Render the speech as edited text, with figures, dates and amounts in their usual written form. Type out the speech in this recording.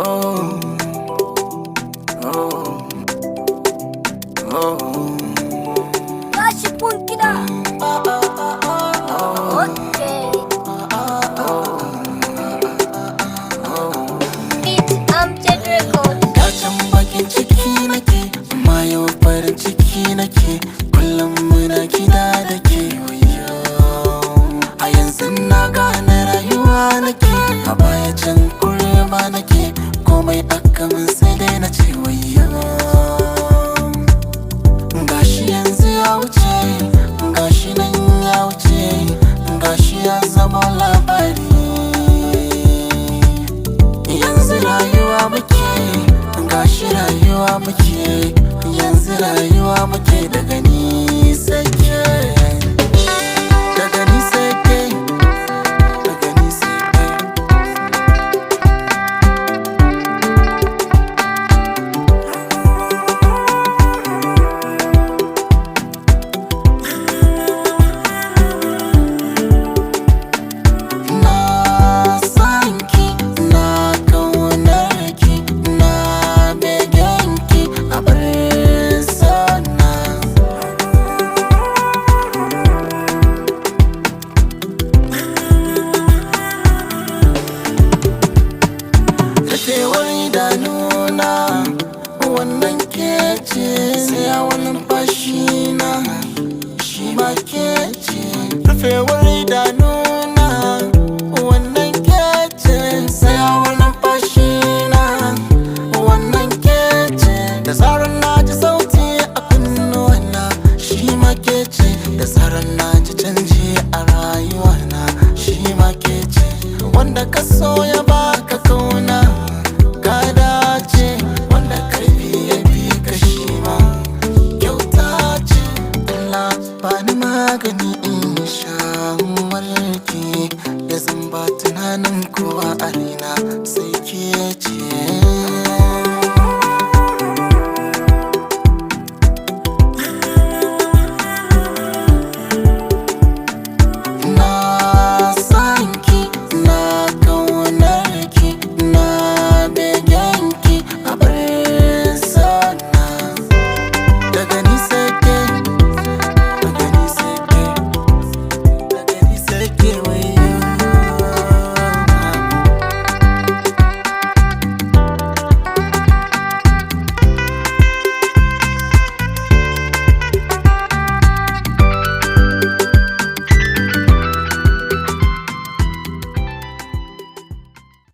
Oh, oh, oh. Tashi kun kiɗa. Okay. Beat Amjad Record. Dacen bakin ciki nake, amma yau farin ciki nake. Kullum muna gida da ke wayo. A yanzu na gane rayuwa nake, a baya can kurma nake. Komai aka min sai dai na ce wayo. Gashi yanzu ya wuce, gashi nan ya wuce, gashi ya zama labari. Yanzu rayuwa muke, gashi rayuwa muke, yanzu rayuwa muke daga ni sai ke. Daga ni sai ke, daga ni sai ke. Na san ki, na kaunar ki, na begen ki, a bar sona. Rufewar idanuna wannan ke ce, tsayawar numfashina shi ma ke ce. Rufewar idanuna wannan ke ce, tsayawar numfashina wannan ke ce. Da zarar na ji sauti a kunnuwana shi ma ke ce, da zarar na ji canji a rayuwana shi ma ke ce. Wanda ka so ya baka kauna ka dace, wanda karfi ya bi ka shi ma kyauta ce. Allah bani magani in sha warke, ya zan ba tunanin kowa a raina sai ke ce.